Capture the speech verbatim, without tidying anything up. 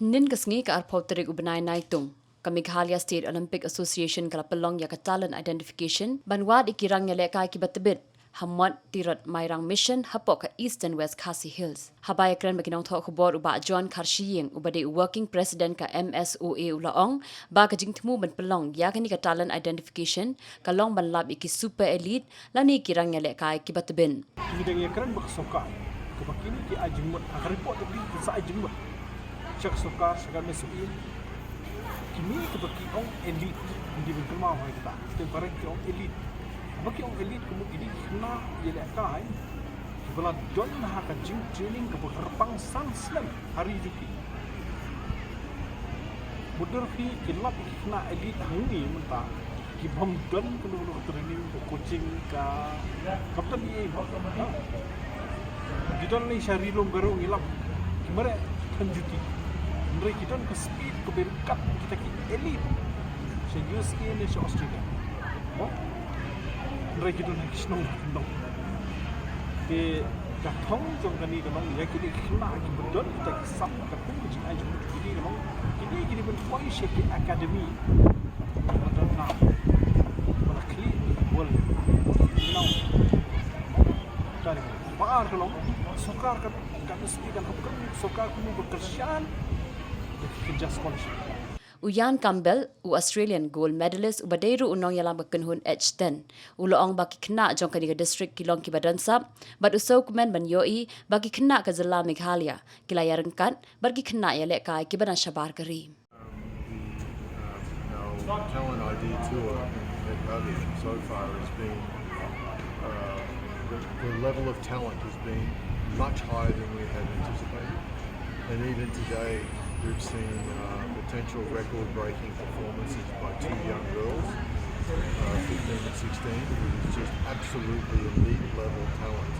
Nin ka sngi ka arphew tarik u bnai Naitung, ka Meghalaya State Olympic Association ka la pynlong ïa ka talent identification ban wad ïa ki rang ïalehkai kiba tbit ha Mot Tirot Mairang Mission hapoh ka Eastern West Khasi Hills. Haba ïakren bad ki nongthoh khubor u Bah John Kharshiing uba dei u Working President ka M S O A u la ong ba ka jingthmu ban pynlong ïa kane ka talent identification ka long ban lap ïa ki super elite lane ki rang ïalehkai kiba tbit. Ngi dang ïakren bad ka sorkar kaba kine ki ai jingmut, ha ka report te ki sa ai jingmut sha ka sorkar, sha ka M S O A. Kine kiba ki ong elite, ngi dei ban kynmaw ha kata. Te ba ki ong elite, ba ki ong elite ka mut kine ki khynnah ïalehkai kiba la don ha ka jingtraining kaba kyrpang san snem ha ri jong ki. Mutdur phi, ki lap ki khynnah elite hangne mynta ki bym don kano kano ka training, ka coaching, ka, kam don ei ei. Ki don lei sha ri lum ka ruh ngi lap, ki mareh than juti. Hynrei ki don ka speed kaba ryngkat kita ki elite sha U S A ne sha Australia. Mo? Hynrei ki don ha ki shnong kyndong. Te ka thong jong kane ka long ïa kine ki khynnah kiba don kita ki sap, ka kum ka jingai jong kine ka long, kine ki dei ban poi sha ki academy ba don nam, ba la khlieh world renown. Ka dei ba ar ka long sorkar ka, ka mesti kan hukum sorkar kumno ba kyrshan ïa ki kynja scholarship. U Ian Campbell, u Australian gold medalist uba dei ruh u nongïalam ka kynhun H ten, u la ong ba ki khynnah jong kane ka district ki long kiba don sap bad u sngewkmen ban ïohi ba ki khynnah ka jylla Meghalaya ki la ïaryngkat bad ki khynnah ïalehkai kiba na shabar ka ri. Um, the, um, our talent I D tour in Meghalaya so far has been, uh, the, the level of talent has been much higher than we had anticipated. And even today, we've seen, uh, potential record-breaking performances by two young girls, uh, fifteen and sixteen, with just absolutely elite level talent.